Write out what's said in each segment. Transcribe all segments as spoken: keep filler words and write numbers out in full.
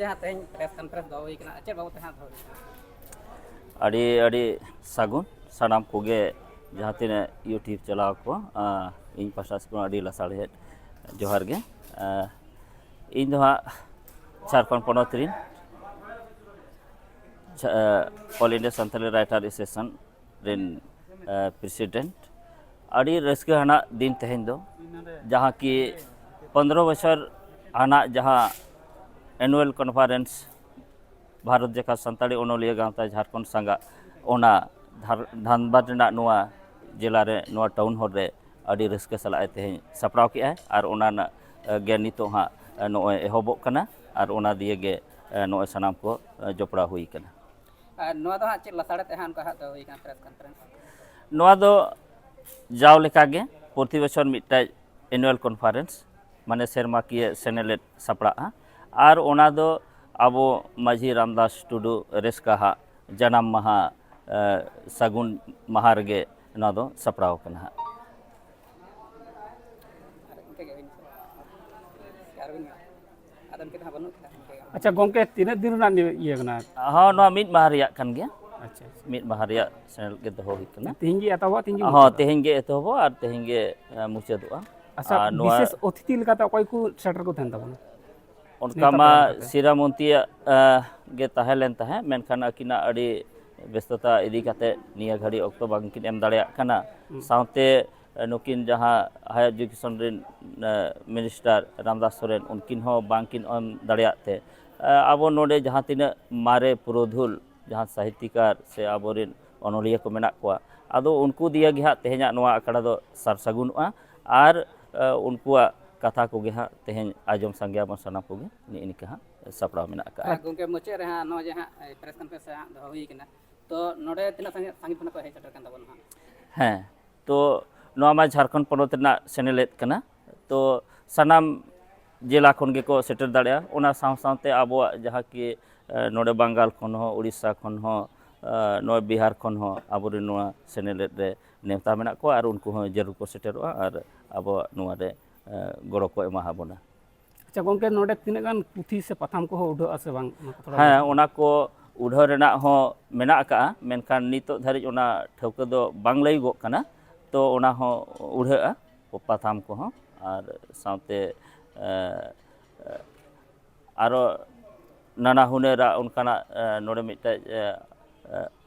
ᱡᱟᱦᱟᱸ ᱛᱮᱦᱮᱧ press conference ᱫᱚᱦᱚ ᱦᱩᱭ ᱠᱟᱱᱟ, ᱪᱮᱫ ᱵᱟᱵᱚᱫ ᱛᱮ ᱦᱟᱸᱜ ᱫᱚᱦᱚ ᱦᱩᱭ ᱠᱟᱱᱟ? ᱟᱹᱰᱤ ᱟᱹᱰᱤ ᱥᱟᱹᱜᱩᱱ ᱥᱟᱱᱟᱢ ᱠᱚᱜᱮ, ᱡᱟᱦᱟᱸ ᱛᱤᱱᱟᱹᱜ YouTube ᱪᱟᱞᱟᱣ ᱠᱚ, ᱟᱸ, ᱤᱧ ᱯᱟᱦᱴᱟ ᱥᱮᱫ ᱠᱷᱚᱱ ᱟᱹᱰᱤ ᱞᱟᱥᱟᱲᱦᱮᱫ ᱡᱚᱦᱟᱨ ᱜᱮ᱾ ᱟᱸ, ᱤᱧ ᱫᱚ ᱦᱟᱸᱜ ᱡᱷᱟᱲᱠᱷᱚᱸᱰ ᱯᱚᱱᱚᱛ ᱨᱤᱱ ᱪᱷᱟ-, ᱟᱸ, All India Santali Writer Association ᱨᱮᱱ, ᱟᱸ, ᱯᱨᱮᱥᱤᱰᱮᱱᱴ᱾ ᱟᱹᱰᱤ ᱨᱟᱹᱥᱠᱟᱹ ᱟᱱᱟᱜ ᱫᱤᱱ ᱛᱮᱦᱮᱧ ᱫᱚ, ᱡᱟᱦᱟᱸ ᱠᱤ ᱯᱚᱱᱫᱽᱨᱚ ᱵᱚᱪᱷᱚᱨ ᱟᱱᱟᱜ ᱡᱟᱦᱟᱸ ᱮᱱᱩᱣᱟᱞ ᱠᱚᱱᱯᱷᱟᱨᱮᱱᱥ ᱵᱷᱟᱨᱚᱛ ᱡᱟᱠᱟᱛ ᱥᱟᱱᱛᱟᱲᱤ ᱚᱱᱚᱞᱤᱭᱟᱹ ᱜᱟᱶᱛᱟ ᱡᱷᱟᱲᱠᱷᱚᱸᱰ ᱥᱟᱸᱜᱟᱜ, ᱚᱱᱟ ᱫᱷᱟᱨ-, ᱫᱷᱟᱱᱵᱟᱫᱽ ᱨᱮᱱᱟᱜ ᱱᱚᱣᱟ ᱡᱮᱞᱟ ᱨᱮ, ᱱᱚᱣᱟ ᱴᱟᱣᱩᱱ ᱦᱚᱞ ᱨᱮ ᱟᱹᱰᱤ ᱨᱟᱹᱥᱠᱟᱹ ᱥᱟᱞᱟᱜ ᱮ ᱛᱮᱦᱮᱧ ᱥᱟᱯᱲᱟᱣ ᱠᱮᱜᱼᱟᱭ᱾ ᱟᱨ ᱚᱱᱟ ᱨᱮᱱᱟᱜ, ᱮ, ᱜᱮ ᱱᱤᱛᱚᱜ ᱦᱟᱸᱜ, ᱮ, ᱱᱚᱜᱼᱚᱭ ᱮᱦᱚᱵᱚᱜ ᱠᱟᱱᱟ᱾ ᱟᱨ ᱚᱱᱟ ᱫᱤᱭᱮ ᱜᱮ, ᱮ, ᱱᱚᱜᱼᱚᱭ ᱥᱟᱱᱟᱢ ᱠᱚ, ᱮ, ᱡᱚᱯᱲᱟᱣ ᱦᱩᱭ ᱠᱟᱱᱟ᱾ ᱟᱨ ᱱᱚᱣᱟ ᱫᱚ ᱦᱟᱸᱜ ᱪᱮᱫ ᱞᱟᱥᱟᱲᱦᱮᱫ ᱛᱮ ᱦᱟᱸᱜ ᱚᱱᱠᱟ ᱦᱟᱸᱜ ᱫᱚᱦᱚ ᱦᱩᱭ ᱠᱟᱱᱟ ᱯᱨᱮᱥ ᱠᱚᱱᱯᱷᱟᱨᱮᱱᱥ? ᱱᱚᱣᱟ ᱫᱚ ᱡᱟᱣ ᱞᱮᱠᱟᱜᱮ ᱯᱨᱚᱛᱤ ᱵᱚᱪᱷᱚᱨ ᱢᱤᱫᱴᱟᱝ ᱮᱱᱩᱣᱟᱞ ᱠᱚᱱᱯᱷᱟᱨᱮᱱᱥ, ᱢᱟᱱᱮ ᱥᱮᱨᱢᱟᱠᱤᱭᱟᱹ ᱥᱮᱱᱮᱞᱮᱫ ᱥᱟᱯᱲᱟᱜᱼᱟ᱾ ᱟᱨ ᱚᱱᱟ ᱫᱚ ᱟᱵᱚ ᱢᱟᱹᱡᱷᱤ ᱨᱟᱢᱫᱟᱥ ᱴᱩᱰᱩ ᱨᱮᱥᱠᱟ ᱦᱟᱜ ᱡᱟᱱᱟᱢ ᱢᱟᱦᱟ, ᱮ, ᱥᱟᱹᱜᱩᱱ ᱢᱟᱦᱟ ᱨᱮᱜᱮ ᱱᱚᱣᱟ ᱫᱚ ᱥᱟᱯᱲᱟᱣ ᱠᱟᱱᱟ ᱦᱟᱸᱜ᱾ ᱟᱨ ᱤᱱᱠᱟᱹ ᱜᱮ ᱦᱩᱭᱱᱟ᱾ ᱟᱨ ᱦᱩᱭᱱᱟ᱾ ᱟᱫᱚ ᱤᱱᱠᱟᱹ ᱫᱚ ᱦᱟᱸᱜ ᱵᱟᱹᱱᱩᱜ ᱠᱟᱫᱟ, ᱤᱱᱠᱟᱹ ᱜᱮ᱾ ᱟᱪᱪᱷᱟ ᱜᱚᱢᱠᱮ, ᱛᱤᱱᱟᱹᱜ ᱫᱤᱱ ᱨᱮᱱᱟᱜ ᱱᱤᱭᱟᱹ ᱤᱭᱟᱹ ᱠᱟᱱᱟ? ᱦᱚᱸ, ᱱᱚᱣᱟ ᱢᱤᱫ ᱢᱟᱦᱟ ᱨᱮᱭᱟᱜ ᱠᱟᱱ ᱜᱮᱭᱟ᱾ ᱟᱪᱪᱷᱟ, ᱟᱪᱪᱷᱟ᱾ ᱢᱤᱫ ᱢᱟᱦᱟ ᱨᱮᱭᱟᱜ ᱥᱮᱱᱮᱞ ᱜᱮ ᱫᱚᱦᱚ ᱦᱩᱭ ᱠᱟᱱᱟ᱾ ᱛᱮᱦᱮᱧ ᱜᱮ ᱮᱛᱚᱦᱚᱵᱚᱜᱼᱟ, ᱛᱮᱦᱮᱧ ᱜᱮ ᱦᱚᱸ, ᱢᱩᱪᱟᱹᱫᱚᱜᱼᱟ? ᱛᱮᱦᱮᱧ ᱜᱮ ᱮᱛᱚᱦᱚᱵᱚᱜᱼᱟ ᱟᱨ ᱛᱮᱦᱮᱧ ᱜᱮ, ᱮ, ᱢᱩᱪᱟᱹᱫᱚᱜᱼᱟ᱾ ᱟᱪᱪᱷᱟ, ᱟᱨ ᱱᱚᱣᱟ ᱵᱤᱥᱮᱥ ᱚᱛᱤᱛᱷᱤ ᱞᱮᱠᱟᱛᱮ ᱚᱠᱚᱭ ᱠᱚ ᱥᱮᱴᱮᱨ ᱠᱚ ᱛᱟᱦᱮᱱ ᱛᱟᱵᱚᱱᱟ? ᱚᱱᱠᱟ ᱱᱮᱣᱛᱟ ᱢᱟ ᱯᱮᱲᱟ ᱞᱮᱠᱟᱛᱮ? ᱥᱤᱨᱟᱢᱚᱱᱛᱤᱭᱟᱜ, ᱮ, ᱜᱮ ᱛᱟᱦᱮᱸ ᱞᱮᱱ ᱛᱟᱦᱮᱸᱫ, ᱢᱮᱱᱠᱷᱟᱱ ᱟᱹᱠᱤᱱᱟᱜ ᱟᱹᱰᱤ ᱵᱮᱥᱛᱚᱛᱟ ᱤᱫᱤ ᱠᱟᱛᱮ ᱱᱤᱭᱟᱹ ᱜᱷᱟᱹᱲᱤᱡ ᱚᱠᱛᱚ ᱵᱟᱝᱠᱤᱱ ᱮᱢ ᱫᱟᱲᱮᱭᱟᱜ ᱠᱟᱱᱟ᱾ ᱦᱩᱸ᱾ ᱥᱟᱶᱛᱮ, ᱮ, ᱱᱩᱠᱤᱱ ᱡᱟᱦᱟᱸ ᱦᱟᱭᱟᱨ ᱮᱰᱩᱠᱮᱥᱚᱱ ᱨᱮᱱ, ᱮ, ᱢᱤᱱᱤᱥᱴᱟᱨ ᱨᱟᱢᱫᱟᱥ ᱥᱚᱨᱮᱱ, ᱩᱱᱠᱤᱱ ᱦᱚᱸ ᱵᱟᱝᱠᱤᱱ ᱮᱢ ᱫᱟᱲᱮᱭᱟᱜ ᱛᱮ, ᱮ, ᱟᱵᱚ ᱱᱚᱰᱮ ᱡᱟᱦᱟᱸ ᱛᱤᱱᱟᱹᱜ ᱢᱟᱨᱮ ᱯᱩᱨᱩᱫᱷᱩᱞ, ᱡᱟᱦᱟᱸ ᱥᱟᱦᱤᱛᱭᱚᱠᱟᱨ ᱥᱮ ᱟᱵᱚᱨᱮᱱ ᱚᱱᱚᱞᱤᱭᱟᱹ ᱠᱚ ᱢᱮᱱᱟᱜ ᱠᱚᱣᱟ, ᱟᱫᱚ ᱩᱱᱠᱩ ᱫᱤᱭᱮ ᱜᱮ ᱦᱟᱸᱜ ᱛᱮᱦᱮᱧᱟᱜ ᱱᱚᱣᱟ ᱟᱠᱷᱲᱟ ᱫᱚ ᱥᱟᱨ ᱥᱟᱹᱜᱩᱱᱚᱜᱼᱟ᱾ ᱟᱨ, ᱮ, ᱩᱱᱠᱩᱣᱟᱜ ᱠᱟᱛᱷᱟ ᱠᱚᱜᱮ ᱦᱟᱸᱜ ᱛᱮᱦᱮᱧ ᱟᱸᱡᱚᱢ ᱥᱟᱸᱜᱮᱭᱟᱵᱚᱱ ᱥᱟᱱᱟᱢ ᱠᱚᱜᱮ᱾ ᱱᱮᱜᱼᱮ ᱱᱤᱝᱠᱟ ᱦᱟᱸᱜ ᱥᱟᱯᱲᱟᱣ ᱢᱮᱱᱟᱜ ᱟᱠᱟᱫᱼᱟ᱾ ᱟᱨ ᱜᱚᱢᱠᱮ, ᱢᱩᱪᱟᱹᱫ ᱨᱮ ᱦᱟᱸᱜ ᱱᱚᱣᱟ ᱡᱮ ᱦᱟᱸᱜ, ᱮ, ᱯᱨᱮᱥ ᱠᱚᱱᱯᱷᱟᱨᱮᱱᱥ ᱦᱟᱸᱜ ᱫᱚᱦᱚ ᱦᱩᱭ ᱠᱟᱱᱟ, ᱛᱚ ᱱᱚᱰᱮ ᱛᱤᱱᱟᱹᱜ ᱥᱟᱺᱜᱤᱧ, ᱥᱟᱺᱜᱤᱧ ᱠᱷᱚᱱᱟᱜ ᱠᱚ ᱦᱮᱡ ᱥᱮᱴᱮᱨ ᱠᱟᱱ ᱛᱟᱵᱚᱱᱟ ᱦᱟᱸᱜ? ᱦᱮᱸ, ᱛᱚ ᱱᱚᱣᱟ ᱢᱟ ᱡᱷᱟᱲᱠᱷᱚᱸᱰ ᱯᱚᱱᱚᱛ ᱨᱮᱱᱟᱜ ᱥᱮᱱᱮᱞᱮᱫ ᱠᱟᱱᱟ, ᱛᱚ ᱥᱟᱱᱟᱢ ᱡᱮᱞᱟ ᱠᱷᱚᱱ ᱜᱮᱠᱚ ᱥᱮᱴᱮᱨ ᱫᱟᱲᱮᱭᱟᱜᱼᱟ᱾ ᱚᱱᱟ ᱥᱟᱶ ᱥᱟᱶᱛᱮ ᱟᱵᱚᱣᱟᱜ ᱡᱟᱦᱟᱸ ᱠᱤ, ᱮ, ᱱᱚᱰᱮ ᱵᱟᱝᱜᱟᱞ ᱠᱷᱚᱱ ᱦᱚᱸ, ᱩᱲᱤᱥᱥᱟ ᱠᱷᱚᱱ ᱦᱚᱸ, ᱮ, ᱱᱚᱣᱟ ᱵᱤᱦᱟᱨ ᱠᱷᱚᱱ ᱦᱚᱸ ᱟᱵᱚᱨᱮᱱ ᱱᱚᱣᱟ ᱥᱮᱱᱮᱞᱮᱫ ᱨᱮ ᱱᱮᱣᱛᱟ ᱢᱮᱱᱟᱜ ᱠᱚᱣᱟ ᱟᱨ ᱩᱱᱠᱩ ᱦᱚᱸ ᱡᱟᱹᱨᱩᱲ ᱠᱚ ᱥᱮᱴᱮᱨᱚᱜᱼᱟ ᱟᱨ ᱟᱵᱚᱣᱟᱜ ᱱᱚᱣᱟ ᱨᱮ, ᱮ, ᱜᱚᱲᱚ ᱠᱚ ᱮᱢᱟ ᱵᱚᱱᱟ᱾ ᱟᱪᱪᱷᱟ ᱜᱚᱢᱠᱮ, ᱱᱚᱰᱮ ᱛᱤᱱᱟᱹᱜ ᱜᱟᱱ ᱯᱩᱛᱷᱤ ᱥᱮ ᱯᱟᱛᱷᱟᱢ ᱠᱚᱦᱚᱸ ᱩᱰᱷᱟᱹᱜᱼᱟ ᱥᱮ ᱵᱟᱝ, ᱚᱱᱟ ᱠᱚ ᱛᱷᱚᱲᱟ ᱦᱮᱸ, ᱞᱟᱹᱭ ᱵᱤᱱ᱾ ᱚᱱᱟ ᱠᱚ ᱩᱰᱷᱟᱹᱣ ᱨᱮᱱᱟᱜ ᱦᱚᱸ ᱢᱮᱱᱟᱜ ᱟᱠᱟᱜᱼᱟ, ᱢᱮᱱᱠᱷᱟᱱ ᱱᱤᱛᱚᱜ ᱫᱷᱟᱹᱨᱤᱡ ᱚᱱᱟ ᱴᱷᱟᱹᱣᱠᱟᱹ ᱫᱚ ᱵᱟᱝ ᱞᱟᱹᱭᱚᱜᱚᱜ ᱠᱟᱱᱟ᱾ ᱛᱚ ᱚᱱᱟ ᱦᱚᱸ ᱩᱰᱷᱟᱹᱜᱼᱟ, ᱯᱟᱛᱷᱟᱢ ᱠᱚᱦᱚᱸ, ᱟᱨ ᱥᱟᱶᱛᱮ, ᱮ, ᱮ, ᱟᱨᱚ ᱱᱟᱱᱟ ᱦᱩᱱᱟᱹᱨᱟᱜ ᱚᱱᱠᱟᱱᱟᱜ, ᱮ, ᱱᱚᱰᱮ ᱢᱤᱫᱴᱮᱡ, ᱮ, ᱮ,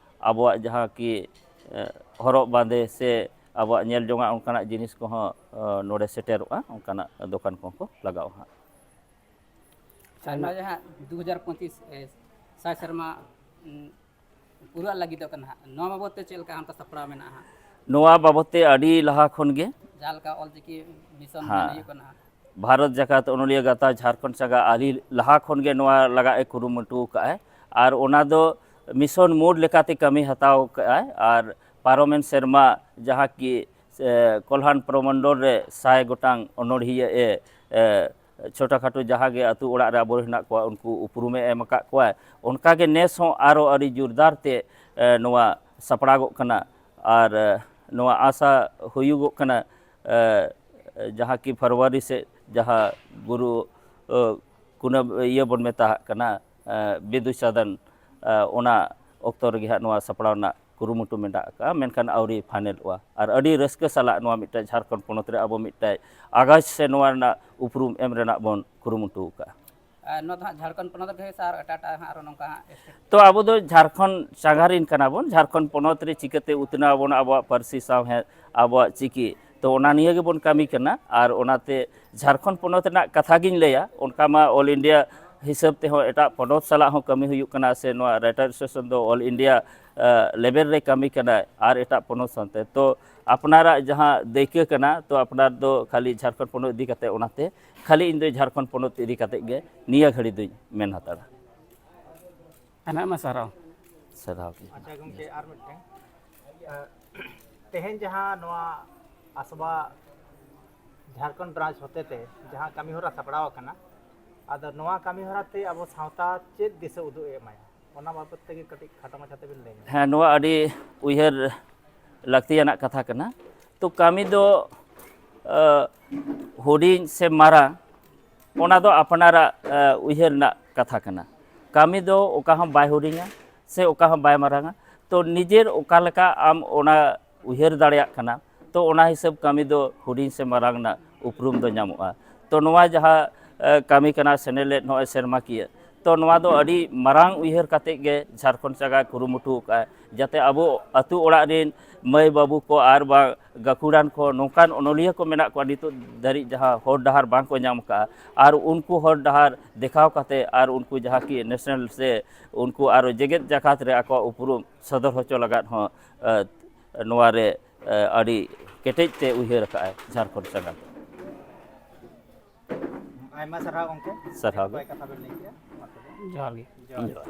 ᱟᱵᱚᱣᱟᱜ ᱡᱟᱦᱟᱸ ᱠᱤ, ᱮ, ᱦᱚᱨᱚᱜ ᱵᱟᱸᱫᱮ ᱥᱮ ᱟᱵᱚᱣᱟᱜ ᱧᱮᱞ ᱡᱚᱝᱟᱜ ᱚᱱᱠᱟᱱᱟᱜ ᱡᱤᱱᱤᱥ ᱠᱚᱦᱚᱸ, ᱮ, ᱱᱚᱰᱮ ᱥᱮᱴᱮᱨᱚᱜᱼᱟ, ᱚᱱᱠᱟᱱᱟᱜ ᱫᱚᱠᱟᱱ ᱠᱚᱦᱚᱸ ᱠᱚ ᱞᱟᱜᱟᱣᱟ ᱦᱟᱸᱜ᱾ ᱟᱨ ᱱᱚᱣᱟ ᱡᱟᱦᱟᱸ ᱫᱩ ᱦᱟᱡᱟᱨ ᱯᱚᱸᱪᱤᱥ, ᱮ, ᱥᱟᱭ ᱥᱮᱨᱢᱟ, ᱩᱸ, ᱯᱩᱨᱟᱹᱜ ᱞᱟᱹᱜᱤᱫᱚᱜ ᱠᱟᱱᱟ ᱦᱟᱸᱜ, ᱱᱚᱣᱟ ᱵᱟᱵᱚᱫ ᱛᱮ ᱪᱮᱫ ᱞᱮᱠᱟ ᱚᱱᱠᱟ ᱥᱟᱯᱲᱟᱣ ᱢᱮᱱᱟᱜᱼᱟ ᱦᱟᱸᱜ? ᱱᱚᱣᱟ ᱵᱟᱵᱚᱫ ᱛᱮ ᱟᱹᱰᱤ ᱞᱟᱦᱟ ᱠᱷᱚᱱ ᱜᱮ ᱡᱟᱦᱟᱸ ᱞᱮᱠᱟ ᱚᱞᱪᱤᱠᱤ ᱢᱤᱥᱚᱱ ᱦᱮᱸ᱾ ᱢᱮᱱ ᱦᱩᱭᱩᱜ ᱠᱟᱱᱟ ᱦᱟᱸᱜ᱾ ᱵᱷᱟᱨᱚᱛ ᱡᱟᱠᱟᱛ ᱚᱱᱚᱞᱤᱭᱟᱹ ᱜᱟᱶᱛᱟ ᱡᱷᱟᱲᱠᱷᱚᱸᱰ ᱥᱟᱸᱜᱷᱟ ᱟᱹᱰᱤ ᱞᱟᱦᱟ ᱠᱷᱚᱱ ᱜᱮ ᱱᱚᱣᱟ ᱞᱟᱜᱟᱜ ᱮ ᱠᱩᱨᱩᱢᱩᱴᱩ ᱟᱠᱟᱫᱼᱟᱭ, ᱟᱨ ᱚᱱᱟ ᱫᱚ mission mode ᱞᱮᱠᱟᱛᱮ ᱠᱟᱹᱢᱤ ᱦᱟᱛᱟᱣ ᱠᱟᱜᱼᱟᱭ᱾ ᱟᱨ ᱯᱟᱨᱚᱢᱮᱱ ᱥᱮᱨᱢᱟ ᱡᱟᱦᱟᱸ ᱠᱤ, ᱮ, ᱠᱚᱞᱦᱟᱱ ᱯᱨᱚᱢᱚᱱᱰᱚᱞ ᱨᱮ ᱥᱟᱭ ᱜᱚᱴᱟᱝ ᱚᱱᱚᱲᱦᱤᱭᱟᱹ ᱮ, ᱮ, ᱪᱷᱳᱴᱟ ᱠᱷᱟᱴᱳ ᱡᱟᱦᱟᱸ ᱜᱮ ᱟᱹᱛᱩ ᱚᱲᱟᱜ ᱨᱮ ᱟᱵᱚ ᱦᱮᱱᱟᱜ ᱠᱚᱣᱟ, ᱩᱱᱠᱩ ᱩᱯᱨᱩᱢᱮ ᱮᱢ ᱟᱠᱟᱫ ᱠᱚᱣᱟ᱾ ᱚᱱᱠᱟ ᱜᱮ ᱱᱮᱥ ᱦᱚᱸ ᱟᱨᱚ ᱟᱹᱰᱤ ᱡᱳᱨᱫᱟᱨ ᱛᱮ, ᱮ, ᱱᱚᱣᱟ ᱥᱟᱯᱲᱟᱜᱚᱜ ᱠᱟᱱᱟ᱾ ᱟᱨ, ᱮ, ᱱᱚᱣᱟ ᱟᱥᱟ ᱦᱩᱭᱩᱜᱚᱜ ᱠᱟᱱᱟ, ᱮ, ᱡᱟᱦᱟᱸ ᱠᱤ ᱯᱷᱮᱵᱽᱨᱩᱣᱟᱨᱤ ᱥᱮᱫ ᱡᱟᱦᱟᱸ ᱜᱩᱨᱩ, ᱮ, ᱠᱩᱱᱟᱹᱢ ᱤᱭᱟᱹ ᱵᱚᱱ ᱢᱮᱛᱟᱜ ᱠᱟᱱᱟ, ᱮ, ᱵᱤᱫᱩ ᱪᱟᱸᱫᱟᱱ, ᱮ, ᱚᱱᱟ ᱚᱠᱛᱚ ᱨᱮᱜᱮ ᱦᱟᱸᱜ ᱱᱚᱣᱟ ᱥᱟᱯᱲᱟᱣ ᱨᱮᱱᱟᱜ ᱠᱩᱨᱩᱢᱩᱴᱩ ᱢᱮᱱᱟᱜ ᱟᱠᱟᱫᱼᱟ, ᱢᱮᱱᱠᱷᱟᱱ ᱟᱹᱣᱨᱤ ᱯᱷᱟᱭᱱᱮᱞᱚᱜᱼᱟ᱾ ᱟᱨ ᱟᱹᱰᱤ ᱨᱟᱹᱥᱠᱟᱹ ᱥᱟᱞᱟᱜ ᱱᱚᱣᱟ ᱢᱤᱫᱴᱮᱱ ᱡᱷᱟᱲᱠᱷᱚᱸᱰ ᱯᱚᱱᱚᱛ ᱨᱮ ᱟᱵᱚ ᱢᱤᱫᱴᱮᱱ ᱟᱜᱟᱪ ᱥᱮ ᱱᱚᱣᱟ ᱨᱮᱱᱟᱜ ᱩᱯᱨᱩᱢ ᱮᱢ ᱨᱮᱱᱟᱜ ᱵᱚᱱ ᱠᱩᱨᱩᱢᱩᱴᱩ ᱟᱠᱟᱫᱼᱟ᱾ ᱟᱨ ᱱᱚᱣᱟ ᱫᱚ ᱦᱟᱸᱜ ᱡᱷᱟᱲᱠᱷᱚᱸᱰ ᱯᱚᱱᱚᱛ ᱨᱮᱜᱮ ᱥᱮ ᱟᱨ ᱮᱴᱟᱜ ᱮᱴᱟᱜ ᱦᱟᱸᱜ ᱟᱨᱚ ᱱᱚᱝᱠᱟ ᱦᱟᱸᱜ state? ᱛᱚ ᱟᱵᱚ ᱫᱚ ᱡᱷᱟᱲᱠᱷᱚᱸᱰ ᱥᱟᱸᱜᱷᱟᱨᱤᱱ ᱠᱟᱱᱟ ᱵᱚᱱ, ᱡᱷᱟᱲᱠᱷᱚᱸᱰ ᱯᱚᱱᱚᱛ ᱨᱮ ᱪᱤᱠᱟᱹᱛᱮ ᱩᱛᱱᱟᱹᱣ ᱟᱵᱚᱱ ᱟᱵᱚᱣᱟᱜ ᱯᱟᱹᱨᱥᱤ ᱥᱟᱶᱦᱮᱫ, ᱟᱵᱚᱣᱟᱜ ᱪᱤᱠᱤ, ᱛᱚ ᱚᱱᱟ ᱱᱤᱭᱟᱹ ᱜᱮᱵᱚᱱ ᱠᱟᱹᱢᱤ ᱠᱟᱱᱟ᱾ ᱟᱨ ᱚᱱᱟᱛᱮ ᱡᱷᱟᱲᱠᱷᱚᱸᱰ ᱯᱚᱱᱚᱛ ᱨᱮᱱᱟᱜ ᱠᱟᱛᱷᱟ ᱜᱤᱧ ᱞᱟᱹᱭᱟ, ᱚᱱᱠᱟ ᱢᱟ all India ᱦᱤᱥᱟᱹᱵ ᱛᱮᱦᱚᱸ ᱮᱴᱟᱜ ᱯᱚᱱᱚᱛ ᱥᱟᱞᱟᱜ ᱦᱚᱸ ᱠᱟᱹᱢᱤ ᱦᱩᱭᱩᱜ ᱠᱟᱱᱟ, ᱥᱮ ᱱᱚᱣᱟ Writers Association ᱫᱚ all India, ᱮ, level ᱨᱮ ᱠᱟᱹᱢᱤ ᱠᱟᱱᱟᱭ ᱟᱨ ᱮᱴᱟᱜ ᱯᱚᱱᱚᱛ ᱥᱟᱶᱛᱮ᱾ ᱛᱚ ᱟᱯᱱᱟᱨᱟᱜ ᱡᱟᱦᱟᱸ ᱫᱟᱹᱭᱠᱟᱹ ᱠᱟᱱᱟ, ᱛᱚ ᱟᱯᱱᱟᱨ ᱫᱚ ᱠᱷᱟᱹᱞᱤ ᱡᱷᱟᱲᱠᱷᱚᱸᱰ ᱯᱚᱱᱚᱛ ᱤᱫᱤ ᱠᱟᱛᱮ, ᱚᱱᱟᱛᱮ ᱠᱷᱟᱹᱞᱤ ᱤᱧ ᱫᱚ ᱡᱷᱟᱲᱠᱷᱚᱸᱰ ᱯᱚᱱᱚᱛ ᱤᱫᱤ ᱠᱟᱛᱮ ᱜᱮ ᱱᱤᱭᱟᱹ ᱜᱷᱟᱹᱲᱤ ᱫᱚᱧ ᱢᱮᱱ ᱦᱟᱛᱟᱲᱟ᱾ ᱟᱭᱢᱟ ᱟᱭᱢᱟ ᱥᱟᱨᱦᱟᱣ᱾ ᱥᱟᱨᱦᱟᱣ ᱜᱮ᱾ ᱟᱪᱪᱷᱟ ᱜᱚᱢᱠᱮ, ᱟᱨ ᱢᱤᱫᱴᱟᱝ, ᱮ, ᱛᱮᱦᱮᱧ ᱡᱟᱦᱟᱸ ᱱᱚᱣᱟ ᱟᱥᱵᱟ ᱡᱷᱟᱲᱠᱷᱚᱸᱰ branch ᱦᱚᱛᱮᱛᱮ ᱡᱟᱦᱟᱸ ᱠᱟᱹᱢᱤ ᱦᱚᱨᱟ ᱥᱟᱯᱲᱟᱣ ᱟᱠᱟᱱᱟ, ᱟᱫᱚ ᱱᱚᱣᱟ ᱠᱟᱹᱢᱤ ᱦᱚᱨᱟ ᱛᱮ ᱟᱵᱚ ᱥᱟᱶᱛᱟ ᱪᱮᱫ ᱫᱤᱥᱟᱹ ᱩᱫᱩᱜ ᱮ ᱮᱢᱟᱭᱟ, ᱚᱱᱟ ᱵᱟᱵᱚᱫ ᱛᱮᱜᱮ ᱠᱟᱹᱴᱤᱡ ᱠᱷᱟᱴᱚ ᱢᱟᱪᱷᱟ ᱛᱮᱵᱤᱱ ᱞᱟᱹᱭ ᱧᱚᱜᱟ᱾ ᱦᱮᱸ, ᱱᱚᱣᱟ ᱟᱹᱰᱤ ᱩᱭᱦᱟᱹᱨ ᱞᱟᱹᱠᱛᱤᱭᱟᱱᱟᱜ ᱠᱟᱛᱷᱟ ᱠᱟᱱᱟ᱾ ᱛᱚ ᱠᱟᱹᱢᱤ ᱫᱚ, ᱮ, ᱦᱩᱰᱤᱧ ᱥᱮ ᱢᱟᱨᱟᱝ, ᱚᱱᱟ ᱫᱚ ᱟᱯᱱᱟᱨᱟᱜ ᱩᱭᱦᱟᱹᱨ ᱨᱮᱱᱟᱜ ᱠᱟᱛᱷᱟ ᱠᱟᱱᱟ᱾ ᱠᱟᱹᱢᱤ ᱫᱚ ᱚᱠᱟ ᱦᱚᱸ ᱵᱟᱭ ᱦᱩᱰᱤᱧᱟ ᱥᱮ ᱚᱠᱟ ᱦᱚᱸ ᱵᱟᱭ ᱢᱟᱨᱟᱝᱟ᱾ ᱛᱚ ᱱᱤᱡᱮᱨ ᱚᱠᱟ ᱞᱮᱠᱟ ᱟᱢ ᱚᱱᱟ ᱩᱭᱦᱟᱹᱨ ᱫᱟᱲᱮᱭᱟᱜ ᱠᱟᱱᱟ, ᱛᱚ ᱚᱱᱟ ᱦᱤᱥᱟᱹᱵ ᱠᱟᱹᱢᱤ ᱫᱚ ᱦᱩᱰᱤᱧ ᱥᱮ ᱢᱟᱨᱟᱝ ᱨᱮᱱᱟᱜ ᱩᱯᱨᱩᱢ ᱫᱚ ᱧᱟᱢᱚᱜᱼᱟ᱾ ᱛᱚ ᱱᱚᱣᱟ ᱡᱟᱦᱟᱸ ᱠᱟᱹᱢᱤ ᱠᱟᱱᱟ ᱥᱮᱱᱮᱞᱮᱫ ᱱᱚᱜᱼᱚᱭ ᱥᱮᱨᱢᱟᱠᱤᱭᱟᱹ, ᱛᱚ ᱱᱚᱣᱟ ᱫᱚ ᱟᱹᱰᱤ ᱢᱟᱨᱟᱝ ᱩᱭᱦᱟᱹᱨ ᱠᱟᱛᱮ ᱜᱮ ᱡᱷᱟᱲᱠᱷᱚᱸᱰ ᱪᱟᱸᱜᱟ ᱠᱩᱨᱩᱢᱩᱴᱩ ᱟᱠᱟᱫᱼᱟ, ᱡᱟᱛᱮ ᱟᱵᱚ ᱟᱹᱛᱩ ᱚᱲᱟᱜ ᱨᱮᱱ ᱢᱟᱹᱭ ᱵᱟᱹᱵᱩ ᱠᱚ ᱟᱨ ᱵᱟᱝ ᱜᱟᱹᱠᱷᱩᱲᱟᱱ ᱠᱚ, ᱱᱚᱝᱠᱟᱱ ᱚᱱᱚᱞᱤᱭᱟᱹ ᱠᱚ ᱢᱮᱱᱟᱜ ᱠᱚᱣᱟ ᱱᱤᱛᱚᱜ ᱫᱷᱟᱹᱨᱤᱡ ᱡᱟᱦᱟᱸ ᱦᱚᱨ ᱰᱟᱦᱟᱨ ᱵᱟᱝ ᱠᱚ ᱧᱟᱢ ᱟᱠᱟᱫᱼᱟ, ᱟᱨ ᱩᱱᱠᱩ ᱦᱚᱨ ᱰᱟᱦᱟᱨ ᱫᱮᱠᱷᱟᱣ ᱠᱟᱛᱮ ᱟᱨ ᱩᱱᱠᱩ ᱡᱟᱦᱟᱸ ᱠᱤ ᱱᱮᱥᱱᱟᱞ ᱥᱮ ᱩᱱᱠᱩ ᱟᱨᱚ ᱡᱮᱜᱮᱛ ᱡᱟᱠᱟᱛ ᱨᱮ ᱟᱠᱚᱣᱟᱜ ᱩᱯᱨᱩᱢ ᱥᱚᱫᱚᱨ ᱦᱚᱪᱚ ᱞᱟᱜᱟᱫ ᱦᱚᱸ ᱱᱚᱣᱟ ᱨᱮ ᱟᱹᱰᱤ ᱠᱮᱴᱮᱡ ᱛᱮ ᱩᱭᱦᱟᱹᱨ ᱟᱠᱟᱫᱼᱟᱭ ᱡᱷᱟᱲᱠᱷᱚᱸᱰ ᱥᱟᱸᱜᱟᱛ᱾ ᱟᱭᱢᱟ ᱥᱟᱨᱦᱟᱣ ᱜᱚᱢᱠᱮ᱾ ᱥᱟᱨᱦᱟᱣ ᱜᱮ᱾ ᱱᱟᱯᱟᱭ ᱠᱟᱛᱷᱟ ᱵᱮᱱ ᱞᱟᱹᱭ ᱠᱮᱜᱼᱟ᱾ ᱢᱟ ᱛᱚᱵᱮ᱾ ᱡᱚᱦᱟᱨ ᱜᱮ᱾ ᱡᱚᱦᱟᱨ᱾ ᱡᱚᱦᱟᱨ᱾